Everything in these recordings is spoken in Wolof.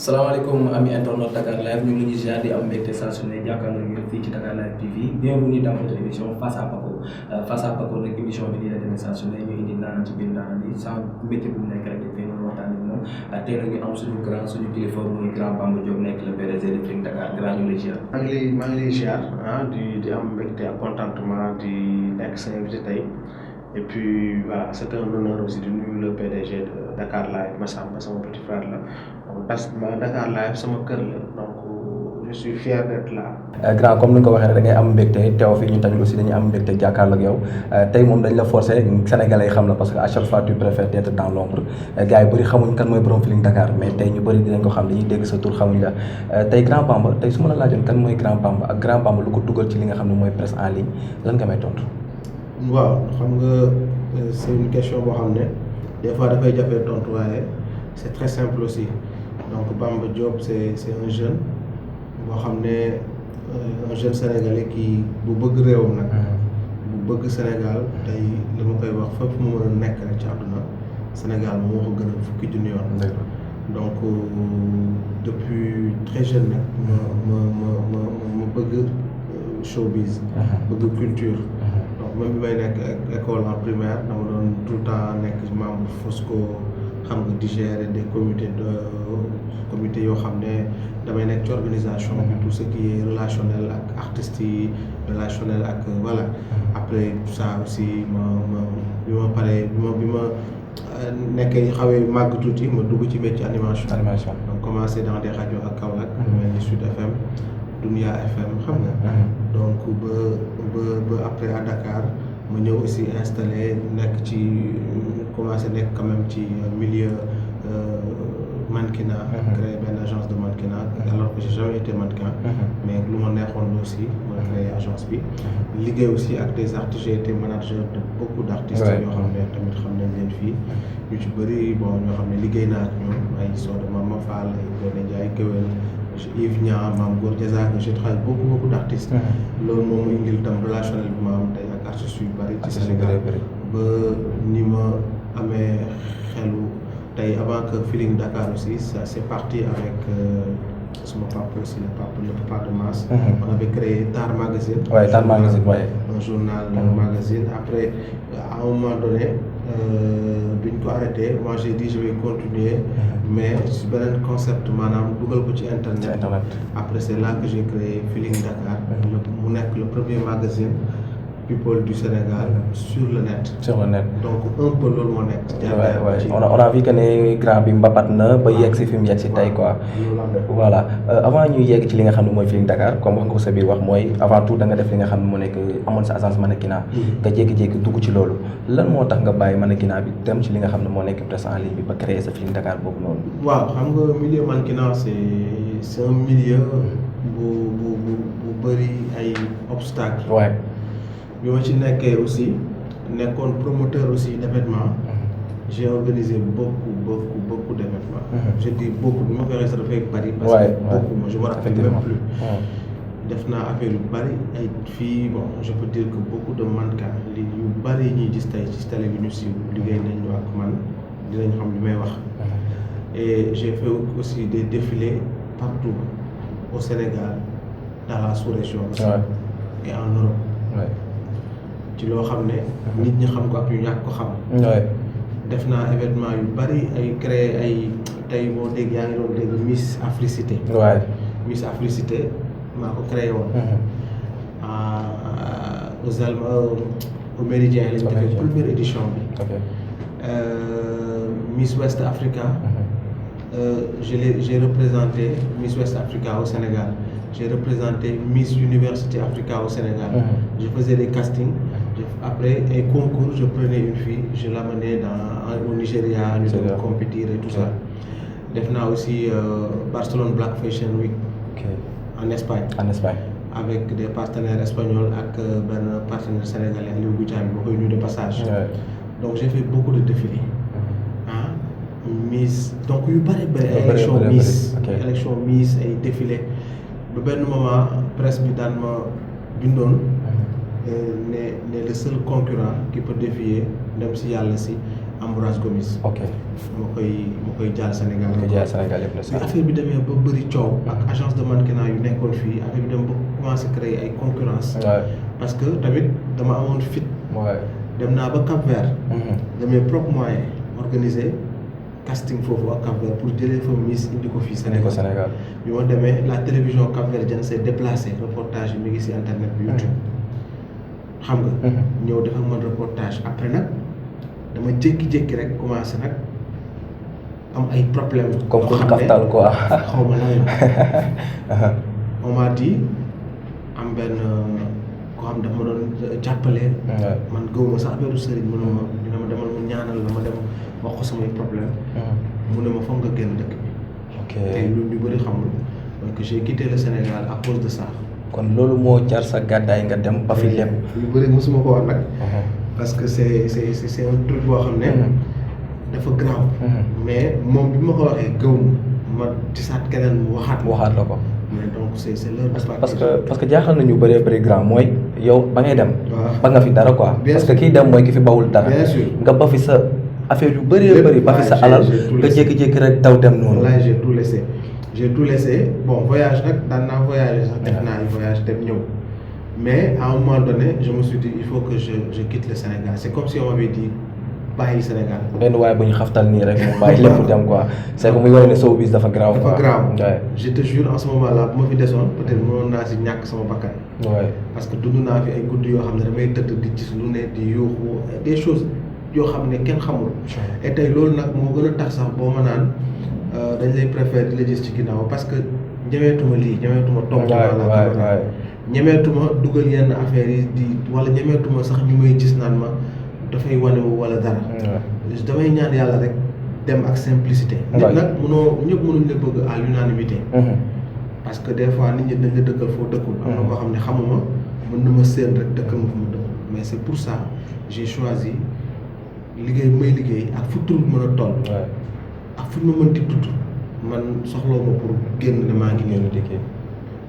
salaamaaleykum ami internet Dakar Live ñu ngi leen di ziar di am mbégte saa su ne jàkkaarloo ngeen fii ci Dakar Live TV bienvenue dans votre émission face à Paco face à Paco nag émission bi nii la demee saa su ne ñu indi naanam ci biir naanam bi sans métier bu nekk rek dafay mën a waxtaan ak moom tey nag ñu am suñu grand suñu kilifa muy grand Bamba Diop nekk le PDG de Feeling Dakar grand ñu lay ziar. maa ngi lay ziar di am mbégte ak contentement di nekk sa invité tey et puis voilà c'est un honneur aussi de nuyu le PDG de Dakar Live Massamba sama petit frère la donc Dakar Live sama kër la donc je suis fier d'être là. grand comme ni nga ko waxee da ngay am mbégte teew fii ñun tamit aussi dañuy am mbégte jàkkaarloo ak yow tey moom dañ la forcer Sénégalais yi xam la parce que à chaque fois tu préfères être dans l'ombre gars yi bëri xamuñ kan mooy borom Feeling Dakar mais tey ñu bëri dinañ ko xam dañuy dégg sa tur xamuñ la tey grand Bamba tey su ma la laajoon kan mooy grand Bamba ak grand Bamba lu ko dugal ci li nga xam ne mooy presse en ligne lan nga may tontu. waaw xam nga c'est une question boo xam ne des fois dafay jafee tontu waaye c'est très simple aussi donc Bamba Diop c'est un jeune boo xam ne un jeune sénégalais qui bu bëgg réewam nag bu bëgg Sénégal tey li ma koy wax fépp mu mën a nekk rek ci àdduna Sénégal moo ko gën a fukki junni yoon donc depuis très jeune nag ma bëgg showbiz bëgg culture donc même bi may nekk école en primaire dama doon tout le temps nekk membre Fosco xam nga di gérer des comités yoo xam ne damay nekk ci organisation bi tout ce qui est relationnel ak artistes yi relationnel ak voilà après ça aussi bi ma nekkee xawee màgg tuuti ma dugg ci métier animation donc commencé dans des radios ak Kaolack mel ni Sud FM Dunia FM xam nga donc ba après à Dakar ma ñëw aussi installé nekk ci commencé nekk quand même ci milieu mannequinat créé benn agence de mannequinat alors que j'ai jamais été mannequin mais lu ma neexoon aussi ma créé agence bi liggéey aussi ak des artistes j'ai été manager de beaucoup d'artistes yoo xam ne tamit xam nañ leen fii ñu ci bëri bon ñoo xam ne liggéey naa ak ñoom ay Soda Mama Fall ay Ngoné Ndiaye Géwél Yves Niang Mame Goor Diazaka j'ai travaillé beaucoup d'artistes loolu moom mu indil tam relationnel bi ma am tey ak artistes yu bëri ci Sénégal ba ni ma amee xelu tey avant que Feeling Dakar aussi ça c'est parti avec sama papa aussi le papa de Mass on avait créé Tar Magazine un journal magazine après à un moment donné duñ ko arrêté moi j'ai dit je vais continuer mais si beneen concept maanaam dugal ko ci internet après c'est là que j'ai créé Feeling Dakar mu nekk le premier magazine people du Sénégal sur le net donc un peu loolu moo nekk on a vu que ne grand bi mbapat na ba yegg si fi mu yegg si tey quoi voilà avant ñuy yegg ci li nga xam ne mooy Feeling Dakar comme wax nga ko sa biir wax mooy avant tout da nga def li nga xam ne moo nekk amoon sa agence mannequinat nga jékki-jékki dugg ci loolu lan moo tax nga bàyyi mannequinat bi dem ci li nga xam ne moo nekk presse en ligne bi ba créer sa Feeling Dakar boobu noonu waaw xam nga milieu mannequinat c'est un milieu bu bëri ay obstacles bi ma ci nekkee aussi nekkoon promoteur aussi d'événements j'ai organisé beaucoup d'événements je dis beaucoup bi ma ko waxee sax dafay bari parce que beaucoup moi je me rappelle même plus def naa affaire yu bari ay fii bon je peux dire que beaucoup de mannequins li yu bari ñuy gis tey ci télé bi ñu siiw liggéey nañu ak man dinañ xam li may wax et j'ai fait aussi des défilés partout au Sénégal dans la sous-région aussi et en Europe ci loo xam ne nit ñi xam ko ak ñu ñàkk ko xam def naa événement yu bari ay créé ay tey boo dégg yaa ngi doon dégg Miss Africité Miss Africité maa ko créé woon aux Allemands au Méridien lañ defee première édition bi Miss West Africa j'ai représenté Miss West Africa au Sénégal j'ai représenté Miss Université Africa au Sénégal je faisais des castings après un concours je prenais une fille je l'amenais au Nigeria ñu doon compétir et tout ça def naa aussi Barcelone Black Fashion Week en Espagne avec des partenaires espagnols ak benn partenaire sénégalais Aliou Goudiaby ma koy nuyu de passage donc j'ai fait beaucoup de défilés Miss donc yu bari élection Miss ay défilés ba benn moment presse bi daan ma bindoon ne le seul concurrent qui peut défier dem si yàlla si Ambroise Gomis. ok moo koy jaal Sénégal. nga jaay Sénégal yëpp la bi sax. affaire bi demee ba bëri coow. ak agence de mannequinat yu nekkoon fii affaire bi dem ba commencé créer ay concurrence. waaw parce que tamit dama amoon fit. waaw. dem naa ba Cap Vert. de mes propres moyens organiser casting foofu ak Cap Vert pour jëlee fa Miss indi ko fii indi ko Sénégal. Sénégal. bi ma demee la télévision cap-verdienne s'est déplacée reportage yi mi ngi si internet bi YouTube. xam nga. ñëw def ak man reportage après nag dama jékki-jékki rek commencé nag am ay problème comme ku kaftal quoi. xaw ma lan la. on m'a dit am benn koo xam dafa ma doon jàppale. man gëwuma sax affaire sëriñ mu ne ma dina ma demal mu ñaanal la ma dem wax ko samay problème mu ne ma foog nga génn dëkk bi. ok te lu ñu bëri xamul donc j'ai quitté le Sénégal à cause de ça. kon loolu moo jar sa gàddaay nga dem ba fi lépp. lu bëri mosuma ko wax nag. parce que c'est un truc boo xam ne. dafa grave. mais moom bi ma ko waxee gëw ma gisaat keneen mu waxaat la ko. mais donc c'est l'heure de partir. parce que jaaxal nañu bëri grand mooy yow ba ngay dem. waaw ba nga fi dara quoi. Bien parce que sûr. kii dem mooy ki fi bawul dara. Bien sûr. nga ba fi sa affaire yu bëree bëri ba fi sa alal nga jékki-jékki rek daw dem noonu. là j'ai tout laissé bon voyage nag daan naa voyager sax def naa ay voyage dem ñëw mais à un moment donné je me suis dit il faut que je quitte le Sénégal c'est comme si on m'avait dit bàyyi Sénégal. benn waaye bu ñu xaftal nii rek mu bàyyi lépp dem quoi c'est que muy wane ne showbiz dafa grave quoi. dafa grave ouais. je te jure en ce moment là bu ma fi desoon peut-être mënoon naa si ñàkk sama bakkan. ouais. parce que dund naa fi ay guddi yoo xam ne damay tëdd di gis lu ne di yuuxu des choses yoo xam ne kenn xamul. et tey loolu nag moo gën a tax sax boo ma naan dañ lay préférer di la gis ci ginnaaw parce que ñemeetuma lii ñemeetuma toog la ñemeetuma dugal yenn affaires yi di wala ñemeetuma sax ñu may gis naan ma dafay wanewu wala dara. damay ñaan yàlla rek dem ak simplicité. nit nag ñëpp mënuñ la bëgg à l'unanimité. parce que des fois nit ñi dañ la dëkkal foo dëkkul. am na koo xam ne xamuma mën na ma séen rek dëkkal ma fu ma dëkkul mais c'est pour ça j'ai choisi liggéey bu may liggéey ak fu tur mën a toll. ak fu ñu ma mënti tudd man soxloo ma pour génn ne maa ngi génn liggéey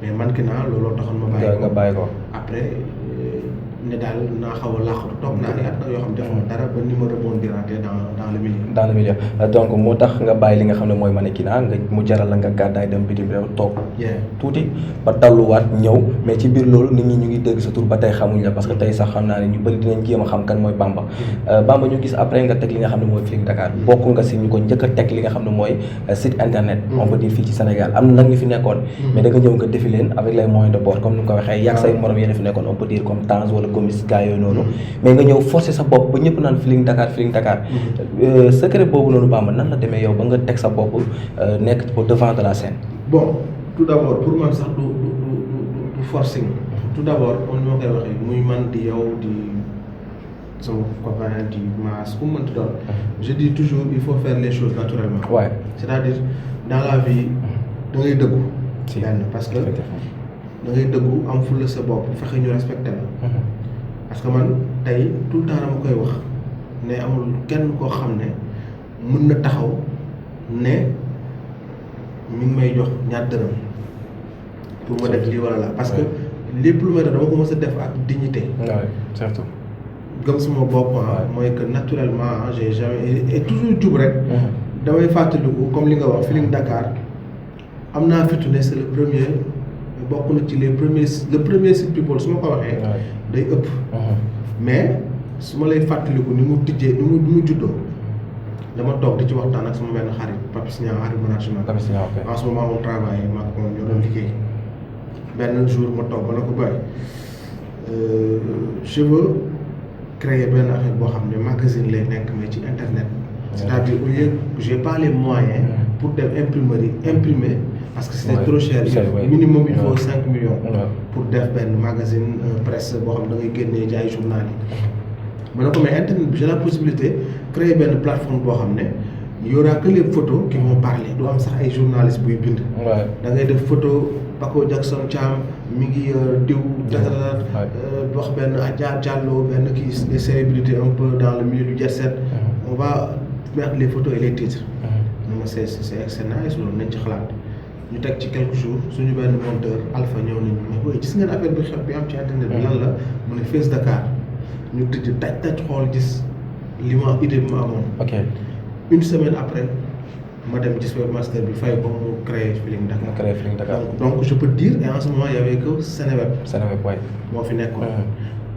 mais man ki naa looloo taxoon ma bàyyi ko nga bàyyi ko. après ne daal naa xaw a làqatu toog naa ay at nag yoo xam defuma dara ba ni ma rebondiraatee dans le milieu. dans le milieu donc moo tax nga bàyyi li nga xam ne mooy mannequinat nga mu jaral la nga gàddaay dem bitim réew toog. tuuti ba dalluwaat ñëw mais ci biir loolu nit ñi ñu ngi dégg sa tur ba tey xamuñ la parce que tey sax xam naa ne ñu bëri dinañ jéem a xam kan mooy Bamba. Bamba ñu gis après nga teg li nga xam ne mooy Feeling Dakar bokk nga si ñu ko njëkk a teg li nga xam ne mooy site internet. on peut dire fii ci Sénégal am na nag ñu fi nekkoon. mais da nga ñëw nga defi leen avec les moyens de bord comme ni nga ko waxee yàgg say morom yéen fi nekkoon on peut dire comme Tange wala Gomis gars yooyu noonu mais nga ñëw forcer sa bopp ba ñëpp naan Feeling Dakar secret boobu noonu Bamba nan la demee yow ba nga teg sa bopp nekk au devant de la scène. bon tout d'abord pour man sax du forcing tout d'abord comme ni ma koy waxee muy man di yow di sama copain di Mass ku mu mënti doon je dis toujours il faut faire les choses naturellement. Ouais. c'est-à-dire dans la vie da ngay dëggu. benn parce que da ngay dëggu am fulla sa bopp fexe ñu respecté la. parce que man tey tout le temps dama koy wax ne amul kenn koo xam ne mën na taxaw ne mi ngi may jox ñaar dërëm pour ma def lii wala la parce que lépp lu may def dama ko mës a def ak dignité. surtout. gëm sama bopp mooy que naturellement j'ai jamais et toujours jub rek. damay fàttaliku comme li nga wax Feeling Dakar am naa fitu ne c'est le premier bokk na ci le premier site people su ma ko waxee. day ëpp. mais su ma lay fàttaliku ni mu tijjee ni mu juddoo dama toog di ci waxtaan ak sama benn xarit Papis Niang xarit management. en ce moment on travaille maag moom ñoo doon liggéey benn jour ma toog ma ne ko bay je veux créer benn affaire boo xam ne magazine lay nekk mais ci internet. c'est-à-dire au lieu que j'ai pas les moyens pour dem imprimer parce que c'est trop cher. minimum il faut 5 millions. pour def benn magazine presse boo xam da ngay génnee jaay journal yi. ma ne ko mais internet bi j'ai la possibilité créer benn plateforme boo xam ne y aura que les photos qui vont parler du am sax ay journalistes buy bind. da ngay def photo Paco Jackson Thiam mi ngi diw. wax benn Adja Diallo benn kii des célébrités un peu dans le milieu du jet set. on va mettre les photos et les titres. non c'est excellent loolu nañ ci xalaat. ñu teg ci quelques jours suñu benn monteur Alpha ñëw nañu mais booy gis ngeen affaire bi xew bi am ci internet bi lan la mu ne Feeling Dakar ñu tëj taj xool gis li ma idée bi ma amoon. ok une semaine après ma dem gis webmaster bi fay ko mu créé Feeling Dakar. mu créé Feeling Dakar. donc je peux dire et en ce moment il y avait que Seneweb. Seneweb waay. moo fi nekkoon.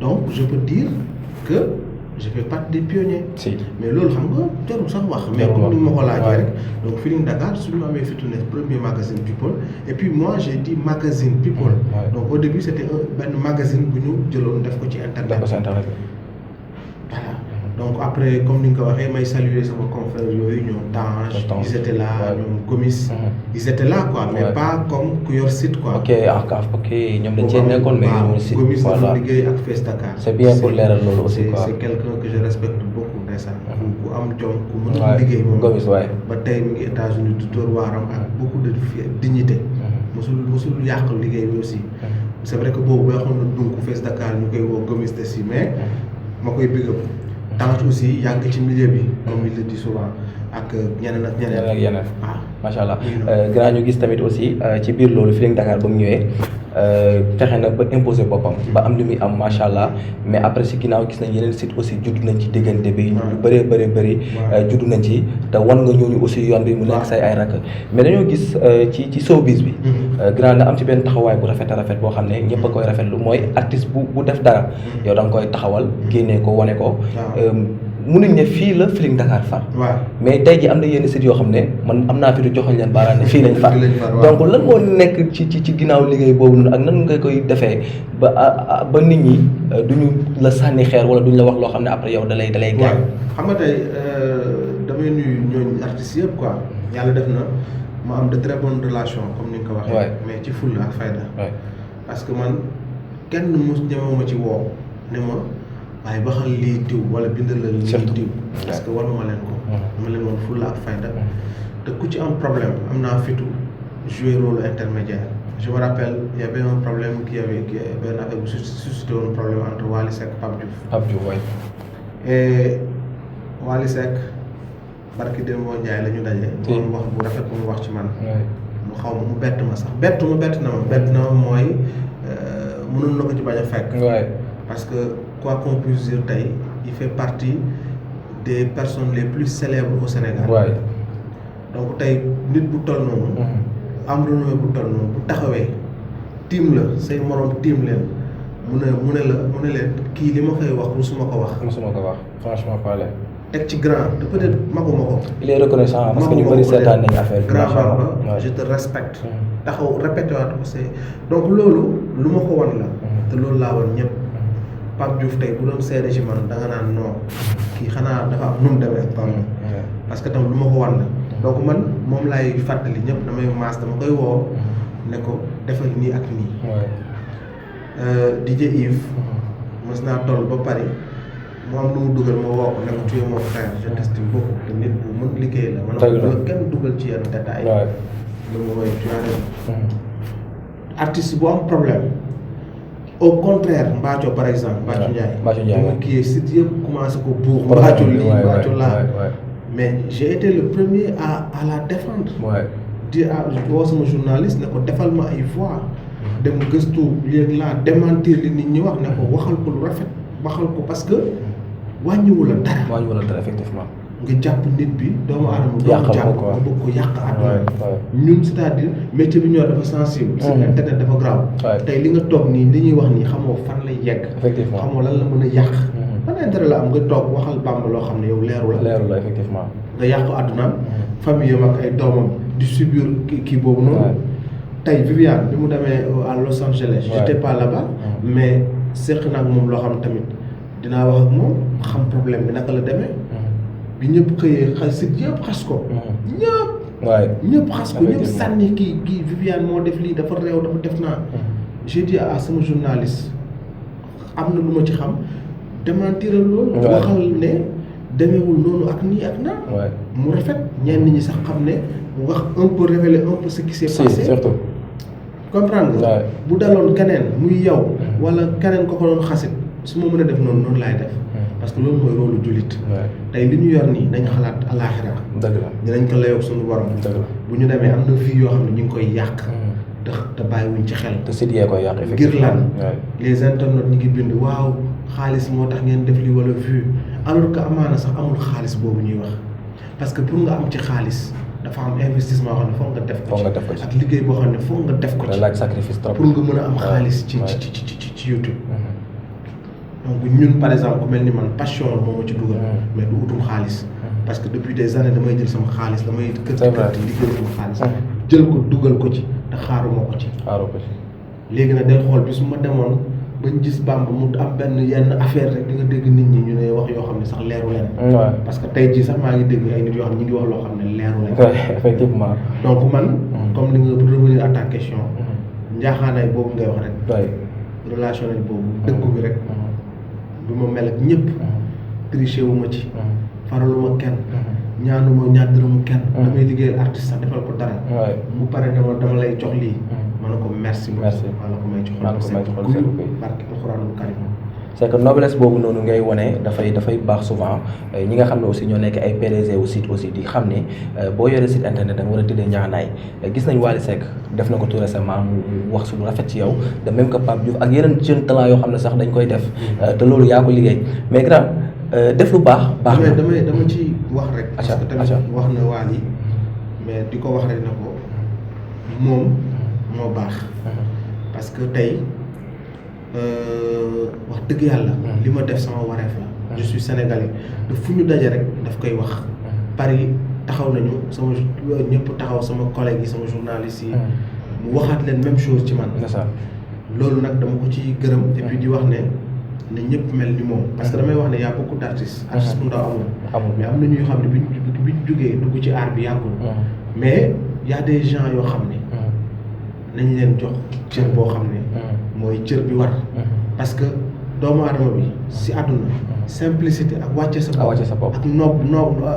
donc je peux dire que je fais partie des pionniers. si mais loolu xam nga jarul sax wax. mais comme ni ma ko laajee rek. donc Feeling Dakar suñu amee fitu ne premier magazine people et puis moi j'ai dit magazine people. donc au début c'était benn magazine bu ñu jëloon def ko ci internet. def ko ci internet. voilà donc après comme ni nga ko waxee may saluer sama confrère yooyu ñoom Tange. ils étaient là ñoom Gomis. ils étaient là quoi mais pas comme ku yor site quoi. ok ok ñoom dañ cee nekkoon mais ñoom site. Gomis dafa liggéey ak Face Dakar. c'est bien pour leeral loolu aussi quoi. c'est quelqu'un que je respecte beaucoup ndeysaan. ku am jom ku mën a liggéey moom. Gomis waay. ba tey mi ngi États-Unis di dóor waaram ak beaucoup de dignité. mosul yàq liggéey bi aussi. c'est vrai que boobu ba xam na donc Face Dakar ñu koy woo Gomis de si mais ma koy big up. Tange aussi yàgg ci milieu bi. comme il le dit souvent ak ñeneen ak ñeneen. waaw macha allah. grand ñu gis tamit aussi ci biir loolu Feeling Dakar ba mu ñëwee fexe na ba imposer boppam. ba am li muy am macha allah mais après si ginnaaw gis nañ yeneen site aussi judd nañ ci diggante bi. ñu bëri judd nañ ci te wan nga ñooñu aussi yoon bi mu nekk say ay rakk mais dañoo gis ci showbiz bi. grand nga am ci benn taxawaay bu rafet a rafet boo xam ne ñëpp a koy rafetlu mooy artiste bu def dara. yow da nga koy taxawal génnee ko wane ko. mënuñ ne fii la Feeling Dakar far. mais tey ji am na yenn sites yoo xam ne man am naa fi du joxoñ leen baaraan ne fii lañ far. donc lan moo nekk ci ginnaaw liggéey boobu noonu ak nan nga koy defee ba nit ñi duñu la sànni xeer wala duñu la wax loo xam ne après yow dalay gaañ. xam nga tey damay nuyu ñooñu artistes yëpp quoi yàlla def na ma am de très bonnes relations comme ni nga ko waxee. mais ci fulla ak fayda. parce que man kenn mos ñemewuma ci woo ne ma. waaye baxal lii diw wala bindalal lii diw parce que waruma leen ko dama leen woon fulla ak fayda te ku ci am problème am naa fitu jouer rôle intermédiaire je me rappelle il y avait un problème qui avait benn affaire bu suscité woon problème entre Wally Seck Pape Diouf waay et Wally Seck barki Demba Ndiaye la ñu daje moom wax bu rafet bu mu wax ci man mu xaw ma mu bett ma sax bett na ma mooy mënoon na ko ci bañ a fekk parce que quoi qu'on puisse dire tey il fait partie des personnes les plus célèbres au Sénégal. donc tey nit bu toll noonu. am renommée bu toll noonu bu taxawee tiim la say moroom tiim leen mu ne leen kii li ma koy wax musuma ko wax. franchement parler. teg ci grand de peut-être maguma ko. il est reconnaissant parce que ñu bëri seetaan nañu affaire bi. grand Bamba je te respecte. taxaw répété waat ko c'est donc loolu lu ma ko wan la. te loolu laa wan ñëpp. Pape Diouf tey bu doon seede ci man da nga naan non kii xanaa dafa am nu mu demee ak parce que tam lu ma ko wan la donc man moom laay fàttali ñëpp damay maas dama koy woo ne ko defal nii ak nii. DJ Yves mës naa toll ba Paris mu am lu mu dugal ma woo ko ne ko tu es mon frère je t'estime beaucoup te nit bu mën liggéey la man la kenn dugal ci yenn détail lu ma woy tu as artiste bu am problème. au contraire Mbathio par exemple. Mbathio Ndiaye moom kii site yëpp commencé ko buux. Mbathio lii Mbathio laa mais j'ai été le premier à la défendre. di woo sama journaliste ne ko defal ma ay voix. dem gëstu léegi laa démentir li nit ñi wax ne ko waxal ko lu rafet waxal ko parce que wàññiwul la dara. Effectivement. nga jàpp nit bi doomu aadama doomu jàpp nga bëgg ko yàq àdduna ñun c'est-à-dire métier bi ñoo dafa sensible sur internet dafa grave tey li nga toog nii li ñuy wax nii xamoo fan lay yegg xamoo lan la mën a yàq ban intérêt la am nga toog waxal Bamba loo xam ne yow leeru la effectivement nga yàq àddunaam famille am ak ay doomam di subir kii boobu noonu tey Viviane bi mu demee à Los Angeles j'étais pas là-bas mais seq na ak moom loo xam tamit dinaa wax ak moom xam problème bi naka la demee bi ñëpp xëyee sit yëpp xas ko. ñëpp xas ko ñëpp sànni kii Viviane moo def lii dafa réew dafa def naa. j'ai dit à sama journaliste am na lu ma ci xam démentiral loolu. waxal ne demeewul noonu ak nii ak naa. mu rafet ñenn ñi sax xam ne mu wax un peu révéler un peu ce qui s'est passé. surtout. comprendre nga. bu daloon keneen muy yow. wala keneen ko doon xasit su ma mën a def noonu laay def. parce que loolu mooy rôle jullit. tey li ñu yor nii dañ xalaat alaaxira. dëgg la dinañ ko layoog suñu borom. bu ñu demee am na vie yoo xam ne ñu ngi koy yàq. te bàyyiwuñ ci xel. te site yee koy yàq ngir lan les internautes ñu ngi bind waaw xaalis moo tax ngeen def li wala vue alors que amaana sax amul xaalis boobu ñuy wax parce que pour nga am ci xaalis dafa am investissement boo xam ne foog nga def ko ci ak liggéey boo xam ne foog nga def ko ci laaj sacrifice trop pour nga mën a am xaalis ci YouTube. donc ñun par exemple ku mel ni man passion la moo ma ci dugal mais du utum xaalis parce que depuis des années damay jël sama xaalis damay kër liggéey sama xaalis jël ko dugal ko ci te xaaruma ko ci léegi nag del xool bi su ma demoon bañ gis Bamba mu am benn yenn affaire rek di nga dégg nit ñi ñu ne wax yoo xam ne sax leeru leen parce que tey jii sax maa ngi dégg ay nit yoo xam ne ñi ngi wax loo xam ne leeru leen effectivement donc man comme li nga pour revenir à ta question njaaxaanaay boobu ngay wax rek relationnel boobu dëggu bi rek bi ma mel ak ñëpp triché wu ma ci faraluma kenn ñaanuma ñaar dërëmu kenn damay liggéeyal artiste sax defal ko dara mu pare ne ma dama lay jox lii ma ne ko merci maa la ko may ci xol barke alxuraanul karim c'est que noblesse boobu noonu ngay wone dafay baax souvent ñi nga xam ne aussi ñoo nekk ay PDG wu site aussi di xam ne boo yoree site internet da nga war a tëddee ñaanaay gis nañ Wally Seck def na ko tout récemment mu wax su lu rafet ci yow de même que Pape Diouf ak yeneen jeune talent yoo xam ne sax dañ koy def te loolu yaa ko liggéey mais grand def lu baax na dama ci wax rek parce que tamit wax na Wally mais di ko wax rek na ko moom moo baax parce que tey wax dëgg yàlla li ma def sama wareef la je suis sénégalais te fu ñu daje rek daf koy wax Paris taxaw nañu sama ñëpp taxaw sama collègue yi sama journaliste yi mu waxaat leen même chose ci man loolu nag dama ko ci gërëm et puis di wax ne ñëpp mel ni moom parce que damay wax ne y a beaucoup d'artistes artiste bu ndaw amul mais am na ñuy xam ne bi ñu jógee dugg ci art bi yàggul mais y a des gens yoo xam ne nañ leen jox cër boo xam ne mooy cër bi war parce que doomu aadama bi si àdduna simplicité ak wàcce sa bopp ak noob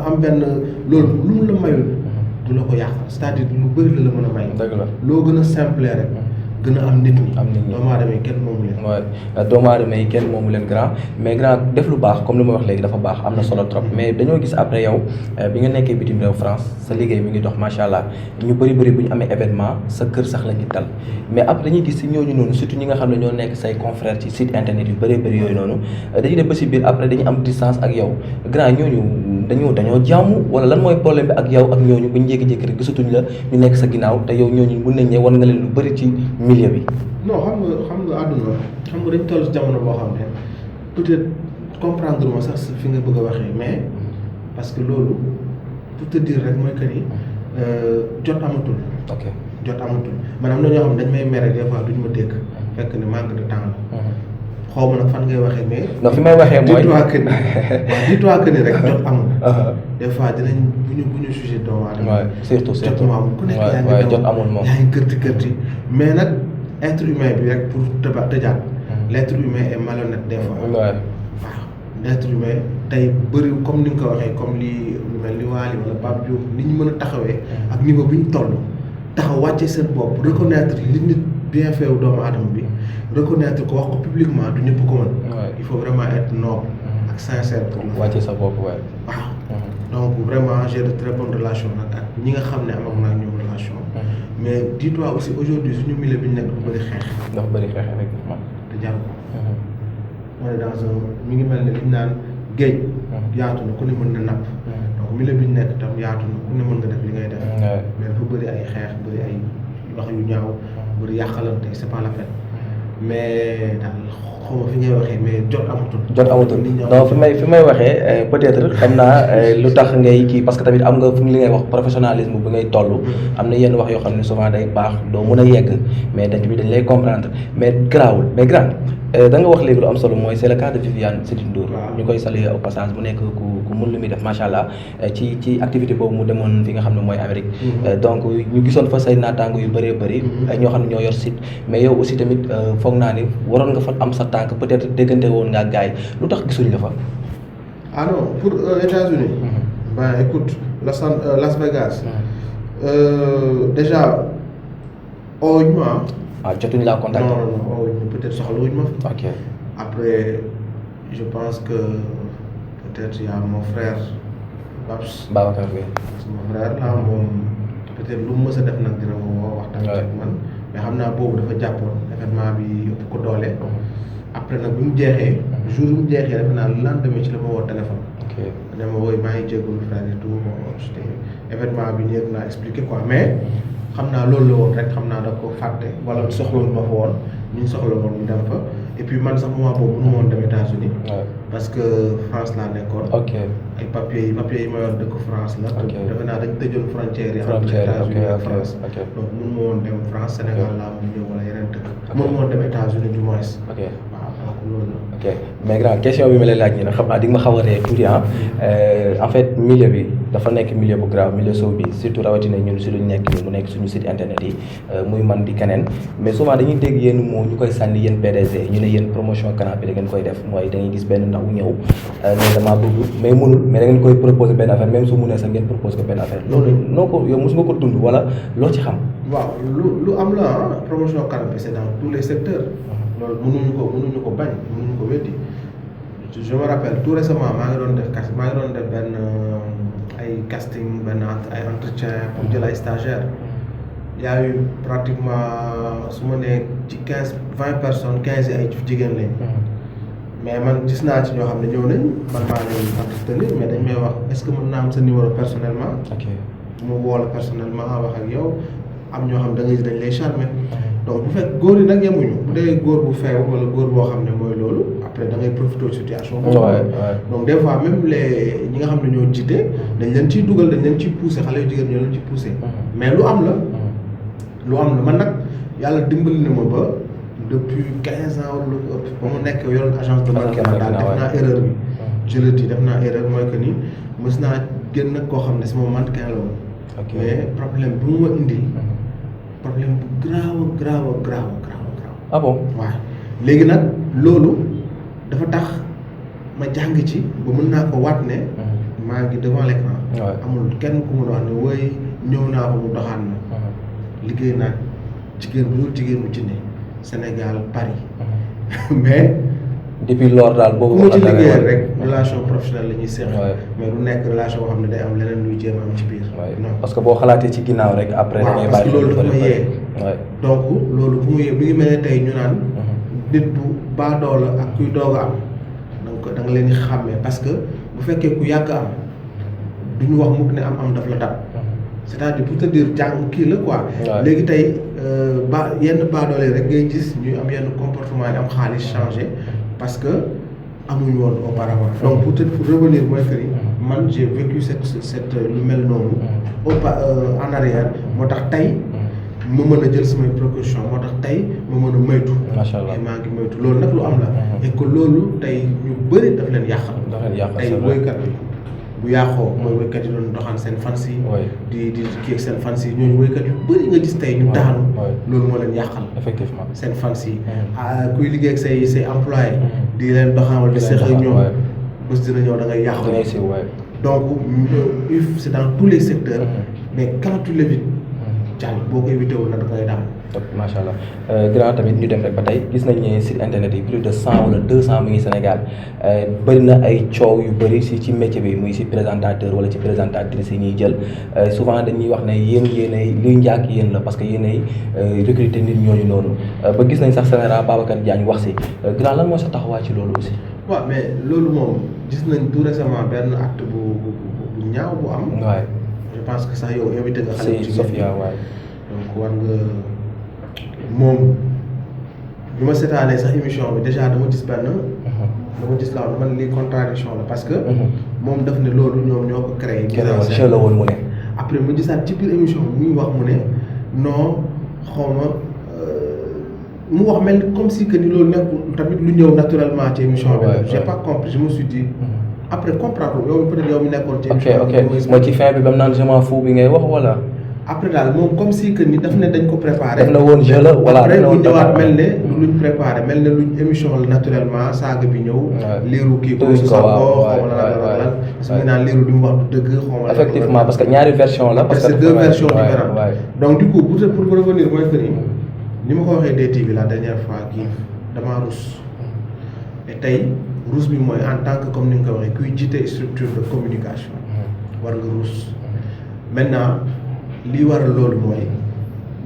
am benn loolu lu mu la mayul du la ko yàq c'est-à-dire lu bëri la mën a may loo gën a simple rek gën a am nit ñi doomu aadama yi kenn moomu leen waaw doomu aadama yi kenn moomu leen grand mais grand def lu baax comme li ma wax léegi dafa baax am na solo trop mais dañoo gis après yow bi nga nekkee bitim réew France sa liggéey mi ngi dox macha allah ñu bëri bu ñu amee événement sa kër sax la ñu dal mais après dañuy gis si ñooñu noonu surtout ñi nga xam ne ñoo nekk say confrères ci site internet yu bëree bëri yooyu noonu dañuy def ba si biir après dañuy am distance ak yow grand ñooñu dañoo jàmm wala lan mooy problème bi ak yow ak ñooñu bu ñu jékki-jékki rek gisatuñ la ñu nekk sa ginnaaw te yow ñooñu mën nañ ne war nga leen lu bëri ci milieu bi. non xam nga àdduna xam nga dañ toll si jamono boo xam ne peut-être comprendre ma sax fi nga bëgg a waxee mais parce que loolu pour te dire rek mooy que ni jot amatul. jot amatul man am na ñoo xam ne dañ may mere des fois duñ ma dégg fekk ne manque de temps la. xaw ma nag fan ngay waxee mais. non fi may waxee mooy dis-toi que ni rek jot amul. des fois dinañ bu ñu jugé doomu aadama. surtout jot mu amul ku nekk yaa ngi jot amul moom yaa ngi kërti mais nag être humain bi rek pour tëjaat. l'être humain est malhonnête des fois. waaw l'être humain tey bëri comme ni nga ko waxee comme li lu mel ni Wally wala Pape Diouf ni ñu mën a taxawee. ak niveau bi ñu toll. taxaw wàcce seen bopp reconnaître li nit bien fait wu doomu aadama bi. reconnaître ko wax ko publiquement du ñëpp ko mën. il faut vraiment être noble ak sincère pour le wàcce sa bopp waaw. donc vraiment j'ai de très bonnes relations nag ak ñi nga xam ne am naa ñoom relation. mais dis-toi aussi aujourd'hui suñu milieu bi ñu nekk dafa bëri xeex. dafa bëri xeex effectivement. te jaru ko. on est dans un mi ngi mel ne li ñu naan géej. yaatu na ku ne mën na napp. donc milieu bi ñu nekk tam yaatu na ku ne mën nga def li ngay def. mais dafa bëri ay xeex bëri ay wax yu ñaaw bëri yàqalante c'est pas la peine. mais daal xaw ma fi ngay waxee mais jot amatul. non fi may waxee peut-être xam naa lu tax ngay kii parce que tamit am nga fu li ngay wax professionnalisme bi ngay toll. am na yenn wax yoo xam ne souvent day baax doo mën a yegg mais dañ lay comprendre mais garaawul mais grand da nga wax léegi lu am solo mooy c'est le cas de Viviane Chidid Ndour. ñu koy saluer au passage bu nekk ku mën lu muy def macha allah ci activité boobu mu demoon fi nga xam ne mooy Amérique. donc ñu gisoon fa say naataango yu bëree bëri. ñoo xam ne ñoo yor site mais yow aussi tamit foog naa ni waroon nga fa am sa tànk peut-être déggante woon nga ak gars yi lu tax gisuñ la fa. ah non pour États-Unis ben écoute Las Vegas. déjà oowuñ ma. jotuñ laa contacté. non oowuñ ma peut-être soxlawuñ ma. ok après je pense que peut-être y a mon frère Babs. Babacar bi. sama frère là moom peut-être lu mu mës a def nag dina ma woo waxtaan ak man. mais xam naa boobu dafa jàppoon événement bi ëpp ko doole. après nag bi mu jeexee. jour bi mu jeexee defe naa le lendemain ci la ma woo téléphone. ok ne ma woy maa ngi jégalu frère et tout bon événement bi ñëw naa expliqué quoi mais xam naa loolu la woon rek xam naa da ko fàtte wala soxlawul ma fa woon ñu soxla woon ñu dem fa et puis man sax moment boobu mënu woon dem États-Unis parce que France laa nekkoon. ok ay papiers yi ma yor dëkk France la. ok defe naa dañ tëjoon frontière yi. frontière entre États-Unis ak ok France. ok donc mënu ma woon dem France Sénégal laa mun ñëw wala yeneen dëkk. mënu ma woon dem États-Unis du moins. ok waaw donc loolu la. ok mais grand question bi ma lay laaj nii nag xam naa di nga ma xaw a ree tuuti en fait milieu bi dafa nekk milieu bu grave milieu sow bi surtout rawatina ñun si luñ nekk nii mu nekk suñu site internet yi muy man di keneen mais souvent dañuy dégg yenn moo ñu koy sànni yéen PDG ñu ne yéen promotion canapé da ngeen koy def mooy da ngay gis benn ndaw ñëw ne damaa bëgg mais mënul mais da ngeen koy proposer benn affaire même su mënee sax ngeen proposer ko benn affaire loolu noo ko yow mos nga ko dund wala loo ci xam. waaw lu am la promotion canapé c'est dans tous les secteurs. loolu mënuñu ko bañ mënuñu ko weddi. je me rappelle tout récemment maa ngi doon def benn ay casting benn ay entretien pour jël ay stagiaires y a eu pratiquement su ma nee ci 20 personnes 15 ay jigéen lañ. mais man gis naa ci ñoo xam ne ñëw nañ man maa leen entretenir mais dañ may wax est-ce que mën naa am sa numéro personnellement. ok mu woo la personnellement wax ak yow am ñoo xam da ngay dañ lay charmer. donc bu fekk góor yi nag yemuñu bu dee góor bu feew wala góor boo xam ne mooy loolu après da ngay profité situation boobu. donc des fois même ñi nga xam ne ñoo jiite dañ leen ciy dugal dañ leen ciy poussé xale yu jigéen ñoo leen ciy poussé. mais lu am la man nag yàlla dimbali na ma ba depuis 15 ans wala lu ëpp ba mu nekk yoroon agence de mannequinat daal def naa erreur bi. je le dis def naa erreur mooy que ni mës naa génn nag koo xam ne sama mannequin la woon. mais problème bi mu ma indil. problème bu grave. ah bon waaw léegi nag loolu dafa tax ma jàng ci ba mën naa ko waat ne. maa ngi devant l'écran. amul kenn ku mën a wax ne woy ñëw naa ko mu doxaan na. liggéey naa jigéen bu dul jigéen mu jinne Sénégal Paris. mais. depuis lors daal boobu. ku mu ci liggéeyal rek relation professionnelle la ñuy seq. mais du nekk relation boo xam ne day am leneen luy jéem am ci biir. non parce que boo xalaatee ci ginnaaw rek après. da ngay parce que loolu dafa ma yee. donc loolu bu mu yee mi ngi mel ne tey ñu naan. nit bu baadoola ak kuy doog a am donc da nga leen di xàmmee parce que bu fekkee ku yàgg am duñu wax mukk ne am daf la dab. c'est-à-dire pour te dire jàng kii la quoi. léegi tey yenn baadoole rek ngay gis ñuy am yenn comportement yi am xaalis changé parce que amuñu woon auparavant. donc pour revenir mooy que ni man j'ai vécu cette lu mel noonu. en arrière moo tax tey. ma mën a jël samay précaution moo tax tey ma mën a moytu. macha allah maa ngi moytu loolu nag lu am la. et que loolu tey ñu bëri daf leen yàqal. tey woykat bi bu yàqoo mooy woykat yi doon doxaan seen fans yi. di kii ak seen fans yi ñooñu woykat yu bëri nga gis tey ñu daanu. loolu moo leen yàqal. effectivement seen fans yi. kuy liggéey ak say employé di leen doxaanal di seq ak ñoom. bés dina ñëw da ngay yàqu. donc c'est dans tous les secteurs. mais quand tu l'évites jàll boo koy évité wul nag da ngay daal. macha allah grand tamit ñu dem rek ba tey gis nañ ne site internet yi plus de 100 wala 200 mu ngi Sénégal bëri na ay coow yu bëri ci métier bi muy ci présentateur wala ci présentatrice yi ñuy jël souvent dañuy wax ne yéenay luy njàkk yéen la parce que yéenay recruter nit ñooñu noonu ba gis nañ sax Sénégal Babacar Diagne wax ci grand lan moo sa taxawaay ci loolu aussi. waaw mais loolu moom gis nañ tout récemment benn acte bu ñaaw bu am. waay je pense que sax yow invité nga xale ci Sofia waay. donc war nga moom bi ma seetaanee sax émission bi déjà dama gis benn. dama gis laa dama ne lii contradiction la parce que. moom daf ne loolu ñoom ñoo ko créé. keneen la woon mu ne. après mu gisaat ci biir émission bi muy wax mu ne non xawma mu wax mel comme si que ni loolu nekk tamit lu ñëw naturellement ci émission bi. j'ai pas compris je me suis dit. après comprendre yow peut-être yow mi nekkoon ci émission ok mooy ci fin bi ba mu naan je m'en fous bi ngay wax wala. après daal moom comme si que ni daf ne dañ ko préparé. daf na woon jeu la voilà après bu ñëwaat mel ne luñ préparé mel ne luñ émission la naturellement saaga bi ñëw. liiru kii ko su sax ko xaw ma lan su ñu naan liiru li mu wax du dëgg xaw ma. effectivement parce que ñaari version la. parce que c'est deux versions différentes. donc du coup pour revenir mooy que ni ma ko waxee DTV la dernière fois kii damaa rus. et tey rus bi mooy en tant que comme ni nga ko waxee kuy jiite structure de communication. war nga rus. maintenant lii waral loolu mooy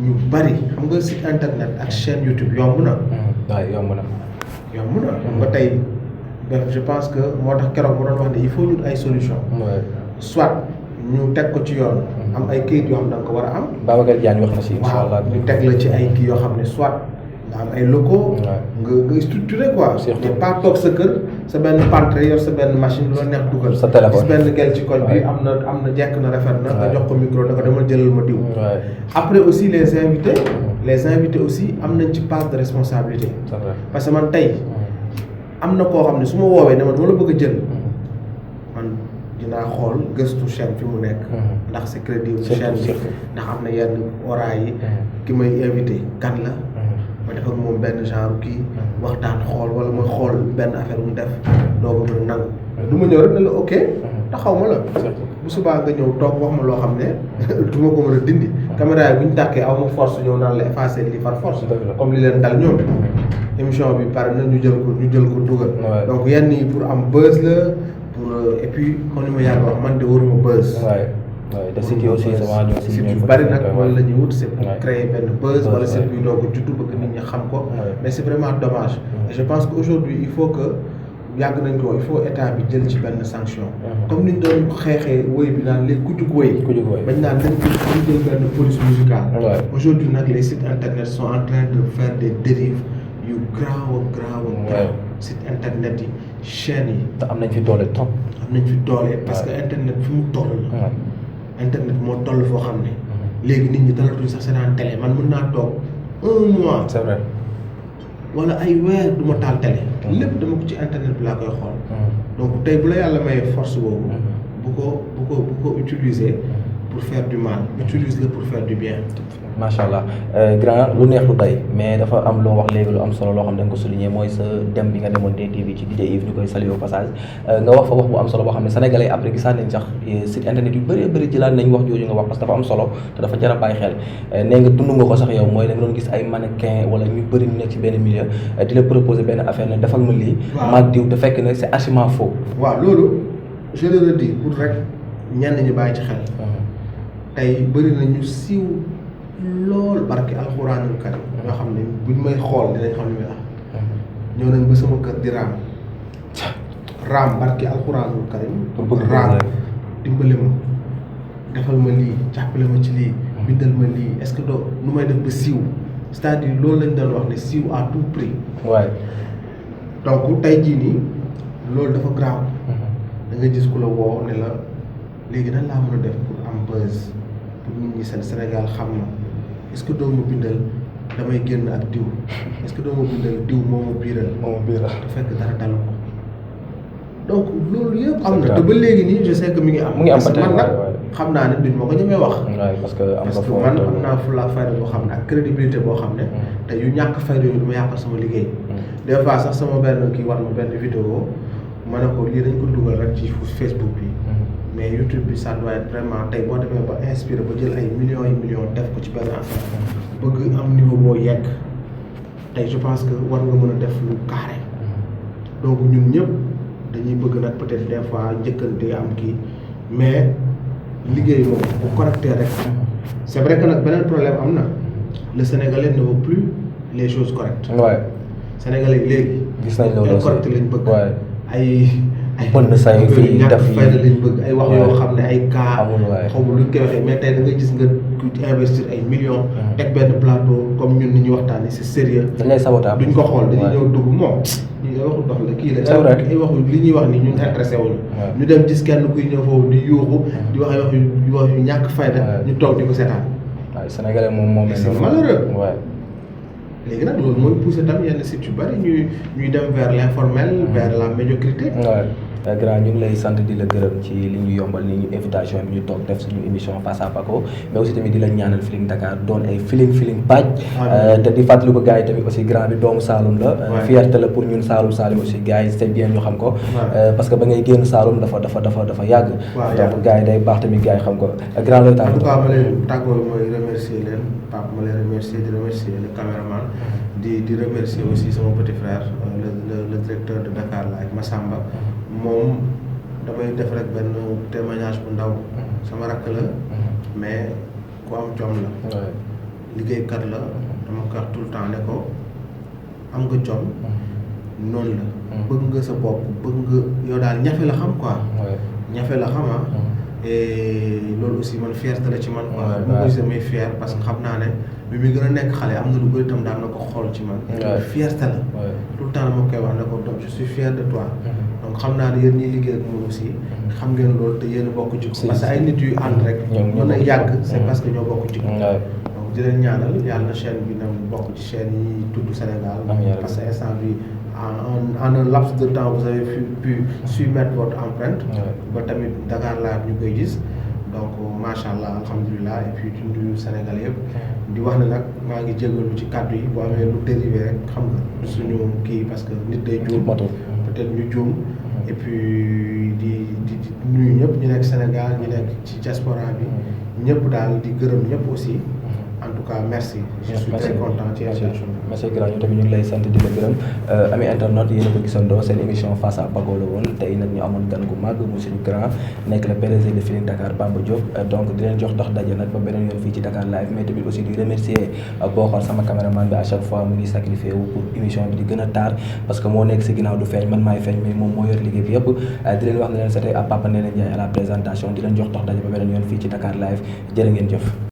ñu bari xam nga site internet ak chaîne YouTube yomb na. waaw yomb na. xam nga tey je pense que moo tax keroog mu doon wax ne il faut ñu ay solution soit ñu teg ko ci yoon. am ay kayit yoo xam ne da nga ko war a am. Babacar Diagne wax na si incha allah. waaw ñu teg la ci ay kii yoo xam ne soit nga am ay locaux. nga structuré quoi. surtout mais pas toog sa kër sa benn pantre yor sa benn machine lu la neex dugal. sa téléphone gis benn gel ci koñ bi am na jekk na rafet na. nga jox ko micro da ko demal jëlal ma diw. après aussi les invités aussi am nañ ci part de responsabilité. c'est vrai parce que man tey am na koo xam ne su ma woowee ne ma dama la bëgg a jël. man dinaa xool gëstu chaîne fi mu nekk. ndax c'est crédible chaîne bi ndax am na yenn ora yi. ki may invité kan la. ma def ak moom benn genre kii waxtaan xool wala ma xool benn affaire mu def doo ko mën a nangu. du ma ñëw rek ne la ok. taxaw ma la. bu subaa nga ñëw toog wax ma loo xam ne du ma ko mën a dindi. caméra yi bu ñu tàkkee aw ma force ñëw naan la effacer lii par force. comme li leen dal ñoom. émission bi pare na ñu jël ko dugal. donc yenn yi pour am buzz la pour et puis comme ni ma yàgg wax man de waruma buzz. te site aussi sama ñoo si yu bari nag loolu la ñuy wut c'est pour créer benn buzz wala site buy doog a juddu bëgg nit ñi xam ko mais c'est vraiment dommage et je pense que aujourd'hui il faut que yàgg nañ ko il faut état bi jël ci benn sanction comme niñ doon xeexee woy bi naan léegi ku jug woy bañ naan nañ jël benn police musicale aujourd'hui nag les sites internet sont en train de faire des dérives yu grave site internet yi chaînes yi te am nañ fi doole trop am nañ fi doole parce que internet fi mu toll internet moo toll foo xam ne léegi nit ñi dalatuñ sax seen télé man mën naa toog 1 mois. c'est vrai. wala ay weer du ma taal télé. lépp dama ko ci internet bi laa koy xool. donc tey bu la yàlla may force boobu. bu ko utiliser pour faire du mal utilise-le pour faire du bien. macha allah grand lu neex lu day mais dafa am loo wax léegi lu am solo loo xam ne da nga ko souligner mooy sa dem bi nga demoon DTV ci DJ Yves ñu koy saluer au passage nga wax fa wax bu am solo boo xam ne sénégalais après gisaan nañ sax site internet yu bëree bëri jëlaat nañ wax jooju nga wax parce que dafa am solo te dafa jar a bàyyi xel nee nga dund nga ko sax yow mooy da nga doon gis ay mannequin wala ñu bëri ñu nekk ci benn milieu di la proposer benn affaire ne defal ma lii. maag diw te fekk ne c'est archiment faux. waaw loolu je le redis pour rek ñenn ñi bàyyi ci xel. tey bëri na ñu siiw lool barki alxuraanul karim ñoo xam ne buñ may xool dinañ xam ne muy wax ñëw nañ ba sama kër di raam barki alxuraanul karim raam dimbali ma defal ma lii jàppale ma ci lii bindal ma lii est-ce que doo nu may def ba siiw c'est-à-dire loolu lañ doon wax ne siiw à tout prix waay donc tey jii nii loolu dafa grave da nga gis ku la woo ne la léegi nan laa mën a def pour am buzz pour nit ñi seen Sénégal xam na est-ce que doo ma bindal damay génn ak diw est-ce que doo ma bindal diw moo ma biiral te fekk dara dalu ko donc loolu yëpp am na te ba léegi nii je sais que mi ngi am ba tey man nag xam naa ne duñ ma ko ñemee wax parce que man am naa fulla ak fayda boo xam ne ak crédibilité boo xam ne te yu ñàkk fayda yu dama yàqal sama liggéey des fois sax sama benn kii war ma benn vidéo ma ne ko lii dañ ko dugal rek ci Facebook bi mais YouTube bi ça doit être vraiment tey boo demee ba inspiré ba jël ay millions def ko ci benn affaire bëgg am niveau boo yegg tey je pense que war nga mën a def lu carré donc ñun ñëpp dañuy bëgg nag peut-être des fois njëkkante am kii mais liggéey moom bu correcté rek c'est vrai que nag beneen problème am na le Sénégalais ne veut plus les choses correctes. waay Sénégalais léegi. gis nañ loolu aussi correct lañ bëgg. waay ay bënn say fii def yi fayda lañ bëgg ay wax yoo xam ne ay cas amul waay xaw ma luñ koy waxee mais tey da nga gis nga investir ay millions. teg benn plateau comme ñun ni ñuy waxtaanee c'est sérieux. dañ lay saboter duñ ko xool dañuy ñëw dugg moom. ñi ay waxu dox la kii la. ay waxu li ñuy wax ni ñun intéressé wuñu. ñu dem gis kenn kuy ñëw foofu di yuuxu. di wax ay wax yu ñàkk fayda. ñu toog di ko seetaan. waaw Sénégalais moom c'est malheureux. waay. léegi nag loolu mooy pousser tam yenn sites yu bari ñuy dem vers l'informel vers la médiocrité. waaw grand ñu ngi lay sant di la gërëm ci li ñu yombal ni ñu invitation bi ñu toog def suñu émission face à Paco mais aussi tamit di la ñaanal Feeling Dakar doon ay feeling page te di fàttali ko gars yi tamit aussi grand bi doomu Saloum la fierté la pour ñun Saloum aussi gars yi c'est bien ñu xam ko parce que ba ngay génn Saloum dafa yàgg donc gars yi day baax tamit gars yi xam ko grand looy tàggoo. en tout cas ma leen tàggoo mooy remercier leen Pape ma leen remercier di remercier le caméraman di remercier aussi sama petit frère le directeur de Dakar la ak Massamba moom damay def rek benn témoignage bu ndaw sama rakk la mais ku am jom la liggéeykat la dama ko wax tout le temps ne ko am nga jom noonu la. bëgg nga sa bopp bëgg nga yow daal ñafe la xam quoi. ñafe la xam et loolu aussi man fierté la ci man quoi. bu ma gisee may fier parce que xam naa ne bi muy gën a nekk xale am na lu bëri tam daan na ko xool ci man. fierté la. tout le temps dama koy wax ne ko donc je suis fier de toi. donc xam naa ne yéen ñiy liggéey ak moom aussi. xam ngeen loolu te yéen a bokk jikko. parce que ay nit yu ànd rek. mën a yàgg c'est parce que ñoo bokk jikko. donc di leen ñaanal yàlla na chaîne bi nam bokk ci chaîne yi tudd Sénégal. parce que instant bi en un laps de temps vous avez pu mettre votre empreinte. ba tamit Dakar Live ñu koy gis. donc macha allah alhamdulilah et puis di nuyu Sénégal yëpp. di wax ne nag maa ngi jégalu ci kàddu yi boo amee lu dérivé rek xam nga suñu kii parce que nit day juum. peut-être ñu juum. et puis di nuyu ñëpp ñu nekk Sénégal ñu nekk ci diaspora bi. ñëpp daal di gërëm ñëpp aussi. en tout cas merci. je suis très content ci invitation bi. merci grand ñu tamit ñu ngi lay sant di la gërëm ami internet yéen a ko gisandoo seen émission face à Pago la woon tey nag ñu amoon gan gu màgg mu suñu grand nekk le PDG de Feeling Dakar Bamba Diop donc di leen jox dox daje nag ba beneen yoon fii ci Dakar Live mais tamit aussi di remercier boo xool sama caméraman bi à chaque fois mu ngi sacrifié wu pour émission bi di gën a taar parce que moo nekk si ginnaaw du feeñ man maay feeñ mais moom moo yor liggéey bi yëpp di leen wax ne leen c'était à Papa Ndéné Ndiaye à la présentation di leen jox dox daje ba beneen yoon fii ci Dakar Live jërë ngeen jëf.